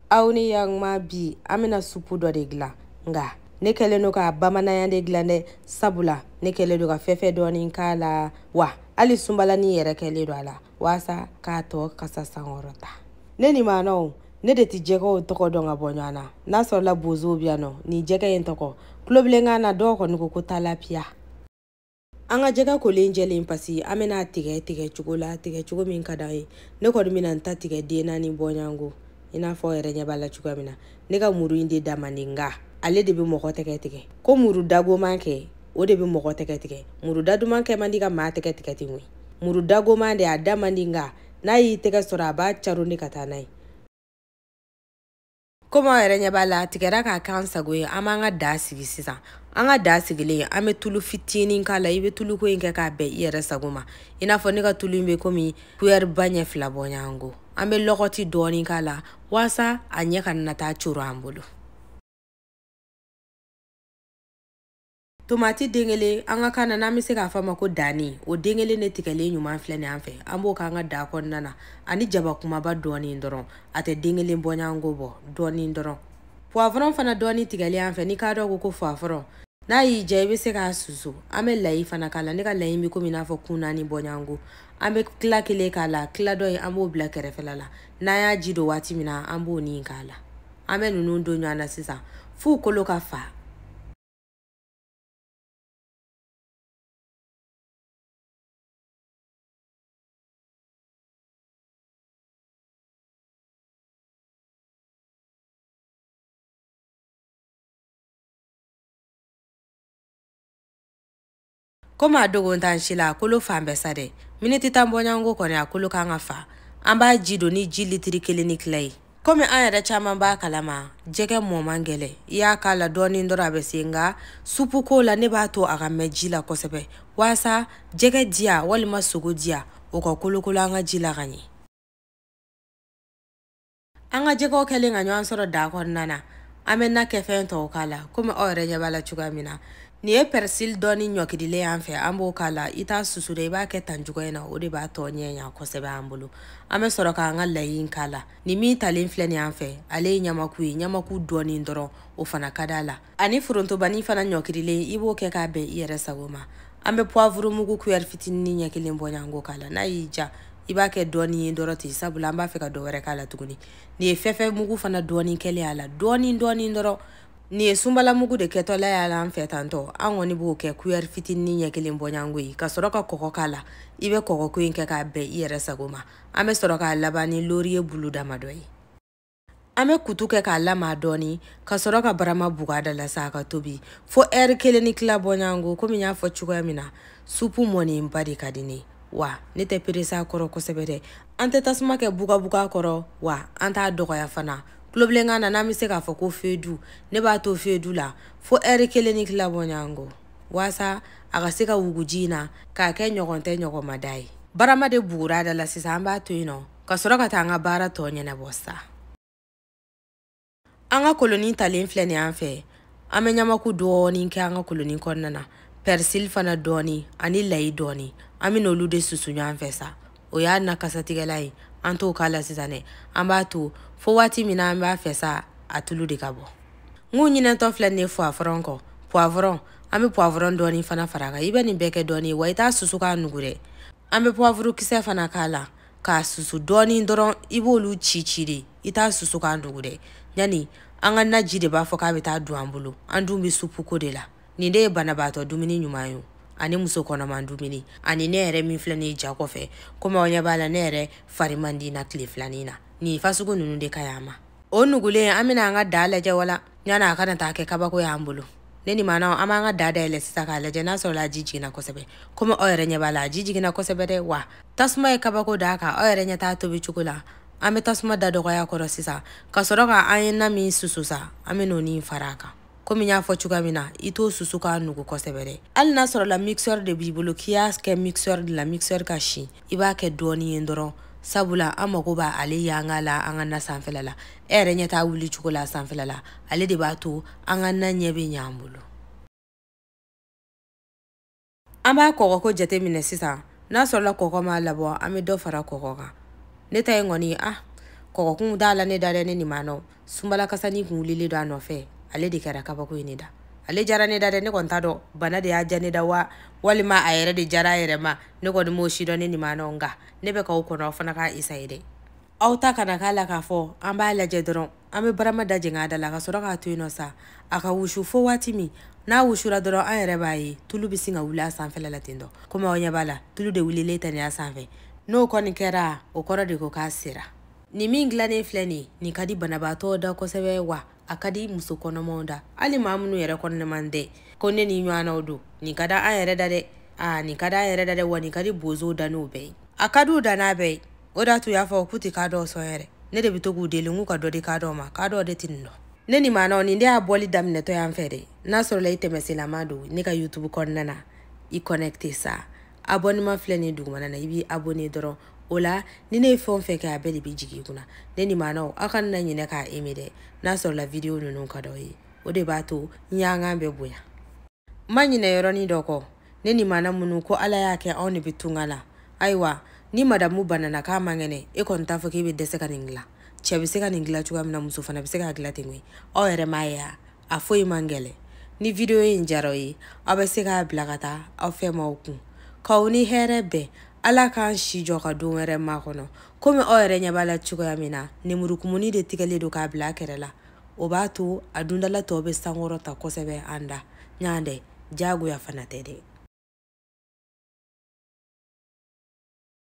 Aw ni yakuma bi an bɛna supu dɔ de dilan, nka ne kɛlen don ka bamananya de dilan dɛ, sabula ne kɛlen don ka fɛfɛ dɔɔni k'a la, wa hali sunbalani yɛrɛ kɛlen don a la walasa k'a tɔ kasa sankɔrɔta. Ne ni maanaw, ne de tɛ jɛgɛw tɔgɔ dɔn ka bɔ ɲɔgɔn na. N'a sɔrɔla bozow bɛ yan nɔ, nin jɛgɛ in tɔgɔ tulobilenkan na dɔw kɔni ko ko talapiya. An ka jɛgɛ kolen jɛlen pasi an bɛna tigɛ tigɛ cogo la, tigɛ cogo min ka d'an ye. Ne kɔni bɛna n ta tigɛ den naani bɔɲɔgɔnko, i n'a fɔ yɛrɛ ɲɛ b'a la cogoya min na. Ne ka muru in de da man di, nka ale de bɛ mɔgɔ tɛgɛ tigɛ. Ko muru dagoman kɛ, o de bɛ mɔgɔ tɛgɛ tigɛ. Muru daduman kɛ man di ka maa tɛgɛ tigɛ ten koyi. Muru dagoman de, a da man di, nka n'a y'i tɛgɛ sɔrɔ a b'a caron de ka taa n'a ye. Komi aw yɛrɛ ɲɛ b'a la, a tigɛra k'a k'an sago ye. An b'an ka da sigi sisan. An ka da sigilen, an bɛ tulu fitinin k'a la. I bɛ tuluko in kɛ k'a bɛn i yɛrɛ sago ma. I n'a fɔ ne ka tulu in bɛ komi kuyɛri ba ɲɛ fila bɔɲɔgɔnko. An bɛ lɔgɔti dɔɔnin k'a la walasa a ɲɛ kana na taa coro an bolo. Tomati den kelen, an ka kan na n'an bɛ se k'a fɔ a ma ko danni, o den kelen de tigɛlen ɲuman filɛ nin an fɛ. An b'o k'an ka da kɔnɔna na, ani jaba kumaba dɔɔnin dɔrɔn, a tɛ den kelen bɔɲɔgɔnko bɔ, dɔɔnin dɔrɔn. Poivron fana dɔɔnin tigɛlen an fɛ, ni k'a dɔn ko poivron n'a y'i diya i bɛ se k'a susu. An bɛ layi fana k'a la. Ne ka layi bɛ komi i n'a fɔ kun naani bɔɲɔgɔnko. An bɛ tila kelen k'a la, tila dɔ in an b'o bila kɛrɛfɛla la. N'an y'a ji don waati min na, an b'o nin k'a la. An bɛ ninnu don ɲɔgɔn na sisan f'u kolo ka fa. Komi a dogo t'an si la, a kolo fan bɛɛ sa dɛ. Miniti tan bɔɲɔgɔnko kɔni, a kolo kan ka fa. An b'a ji don ni ji litiri kelen ni tila ye. Komi an yɛrɛ caman b'a kalama, jɛgɛ mɔ man gɛlɛn. I y'a k'a la dɔɔnin dɔrɔn a bɛ se, nka supu ko la ne b'a to a ka mɛn ji la kosɛbɛ walasa jɛgɛ diya walima sogo diya o ka kolokolo an ka ji la ka ɲɛ. An ka jɛgɛw kɛlen ka ɲɔgɔn sɔrɔ da kɔnɔna na, an bɛ na kɛfɛn tɔw k'a la. Komi aw yɛrɛ ɲɛ b'a la cogoya min na, nin ye persil dɔɔni ɲɔkirilen y'an fɛ, an b'o k'a la. I t'a susu dɛ, i b'a kɛ tan cogoya in na, o de b'a tɔ ɲɛ ɲa kosɛbɛ an bolo. An bɛ sɔrɔ k'an ka layi in k'a la. Nin min talen filɛ nin y'an fɛ, ale ye ɲamaku ye. Ɲamaku dɔɔni dɔrɔn, o fana ka d'a la. Ani forontobani fana ɲɔkirilen, i b'o kɛ k'a bɛn i yɛrɛ sago ma. An bɛ poivre mugu kuyɛri fitinin ɲɛ kelen bɔɲɔgɔnko k'a la. N'a y'i diya, i b'a kɛ dɔɔni ye dɔrɔn ten, sabula an b'a fɛ ka dɔ wɛrɛ k'a la tuguni. Nin ye fɛfɛ mugu fana dɔɔni kɛlen a la, dɔɔni dɔɔni dɔrɔn. Nin ye sunbalamugu de kɛtɔla y'a la an fɛ tantɔ. An kɔni b'o kɛ kuyɛri fitinin ɲɛ kelen bɔɲɔgɔnko ye, ka sɔrɔ ka kɔgɔ k'a la. I bɛ kɔgɔko in kɛ k'a bɛn i yɛrɛ sago ma. An bɛ sɔrɔ k'a laban ni laurier bulu damadɔ ye. An bɛ kutu kɛ k'a lamaga dɔɔni, ka sɔrɔ ka barama bugu a da la sa a ka tobi fo ɛri kelen ni tila bɔɲɔgɔnko. Komi n y'a fɔ cogoya min na, supu mɔnenba de ka di ne ye, wa ne tɛ perese a kɔrɔ kosɛbɛ dɛ. An tɛ tasuma kɛ bugabuga kɔrɔ, wa an t'a dɔgɔya fana. Tulobilenkan na n'an bɛ se k'a fɔ ko fedu, ne b'a to fedu la fo ɛri kelen ni tila bɔɲɔgɔnko, walasa a ka se ka wugu ji in na k'a kɛ ɲɔgɔn tɛ ɲɔgɔn ma da ye. Barama de bugura a da la sisan, an b'a to yen nɔ ka sɔrɔ ka taa an ka baara tɔ ɲɛnabɔ sa. An ka kolonin talen filɛ nin y'an fɛ. An bɛ ɲamaku dɔɔni kɛ an ka kolonin kɔnɔna na, persil fana dɔɔni ani layi dɔɔni. An bɛ n'olu de susu ɲɔgɔn fɛ sa. O y'a na kasatigɛla ye, an t'o k'a la sisan dɛ. An b'a to fo waati min na an b'a fɛ sa a tulu de ka bɔ. N k'u ɲinɛtɔ filɛ nin ye poivron kɔ. Poivron, an bɛ poivron dɔɔni fana fara a kan. I bɛ nin bɛɛ kɛ dɔɔni ye, wa i t'a susu k'a nugu dɛ. An bɛ poivre kisɛ fana k'a la k'a susu dɔɔni dɔrɔn. I b'olu ci ci de, i t'a susu k'a nugu dɛ. Yanni an ka naji de b'a fɔ k'a bɛ taa don an bolo, an dun bɛ supu ko de la. Nin de ye banabaatɔ dumuni ɲuman ye, ani muso kɔnɔman dumuni, ani ne yɛrɛ min filɛ nin ye ja kɔfɛ. Komi aw ɲɛ b'a la, ne yɛrɛ fari man di na tile filanin na. Nin fasugu ninnu de ka ɲi a ma. O nugulen, an bɛna an ka da lajɛ wala yanni a kana taa kɛ kabako y'an bolo. Ne ni maanaw, an b'an ka da dayɛlɛ sisan k'a lajɛ n'a sɔrɔ a ji jiginna kosɛbɛ. Komi aw yɛrɛ ɲɛ b'a la, a ji jiginna kosɛbɛ dɛ. Wa tasuma ye kabako d'a kan, aw yɛrɛ ɲɛ t'a tobi cogo la. An bɛ tasuma da dɔgɔya kɔrɔ sisan, ka sɔrɔ ka an ye na min susu sa, an bɛ n'o nin fara a kan. Komi n y'a fɔ cogoya min na, i t'o susu k'a nugu kosɛbɛ dɛ. Hali n'a sɔrɔ la mixeur de b'i bolo, k'i y'a kɛ mixeur de la, mixeur ka sin, i b'a kɛ dɔɔni ye dɔrɔn, sabula an mago b'a ale yanga la an ka na sanfɛla la. E yɛrɛ ɲɛ t'a wuli cogo la sanfɛla la, ale de b'a to an ka na ɲɛ bɛ ɲɛ an bolo. An b'a kɔgɔko jateminɛ sisan. N'a sɔrɔla kɔgɔ m'a labɔ, an bɛ dɔ fara kɔgɔ kan. Ne ta in kɔni, Kɔgɔkun t'a la ne da dɛ, ne nin ma nɔ. Sunbala kasani kun wulilen don a nɔfɛ, ale de kɛra kabako ye ne da. Ale jara ne da dɛ. Ne kɔni t'a dɔn bana de y'a ja ne da wa, walima a yɛrɛ de jara a yɛrɛ ma. Ne kɔni m'o si dɔn, ne nin ma nɔ. Nka ne bɛ k'aw kɔnɔ, aw fana k'a essayer dɛ. Aw ta kana k'a la k'a fɔ an b'a lajɛ dɔrɔn. An bɛ barama da jɛngɛ a da la ka sɔrɔ k'a to yen nɔ sa, a ka wusu fo waati min n'a wusura dɔrɔn, an yɛrɛ b'a ye tulu bɛ sin ka wuli a sanfɛla la ten tɔ. Komi aw ɲɛ b'a la, tulu de wulilen tɛ nin y'a sanfɛ. N'o kɔni kɛra, o kɔrɔ de ko k'a sera. Nin min dilannen filɛ nin, nin ka di banabaatɔ da kosɛbɛ, wa a ka di muso kɔnɔmaw da, hali maa minnu yɛrɛ kɔnɔman tɛ ko ne ni ɲɔgɔnnaw don. Nin ka di an yɛrɛ da dɛ. Aa, nin ka di an yɛrɛ da dɛ. Wa nin ka di bozow da n'o bɛɛ ye, a ka di u da n'a bɛɛ ye. O de y'a to u y'a fɔ k'u tɛ k'a dɔw sɔn yɛrɛ. Ne de bɛ to k'u deli k'u ka dɔ di k'a dɔw ma, k'a dɔw de tɛ nin dɔn. Ne ni maanaw, nin de y'a bɔli daminɛtɔ y'an fɛ dɛ. N'a sɔrɔla i tɛmɛselama don ne ka YouTube kɔnɔna na, i connecté sa, abonnement filɛ nin dugumana na, i b'i abonné dɔrɔn. O la ni ne ye fɛn o fɛn kɛ, a bɛɛ de bɛ jigin i kunna. Ne ni maanaw, aw kana na ɲinɛ k'a aimer dɛ, n'a sɔrɔla vidéo ninnu ka d'aw ye. O de b'a to n y'an bɛ bonya. N ma ɲinɛ yɔrɔnin dɔ kɔ. Ne ni maana minnu ko Ala y'a kɛ anw de bɛ tunga la, ayiwa, ni madamu banana k'a man kɛnɛ, e kɔni t'a fɔ k'e bɛ dɛsɛ ka nin dilan. Cɛ bɛ se ka nin dilan cogoya min na, muso fana bɛ se k'a dilan ten koyi. Aw yɛrɛ m'a ye a foyi man gɛlɛn. Ni vidéo in diyara aw ye, aw bɛ se k'a bila ka taa aw fɛ maaw kun. K'aw ni hɛrɛ bɛn, Ala k'an si jɔ ka don wɛrɛ makɔnɔ. Komi aw yɛrɛ ɲɛ b'a la cogoya min na, nemurukumuni de tigɛlen don k'a bila a kɛrɛ la. O b'a to a dundala tɔ bɛ sankɔrɔta kosɛbɛ an da. Ɲan dɛ, diyagoya fana tɛ dɛ.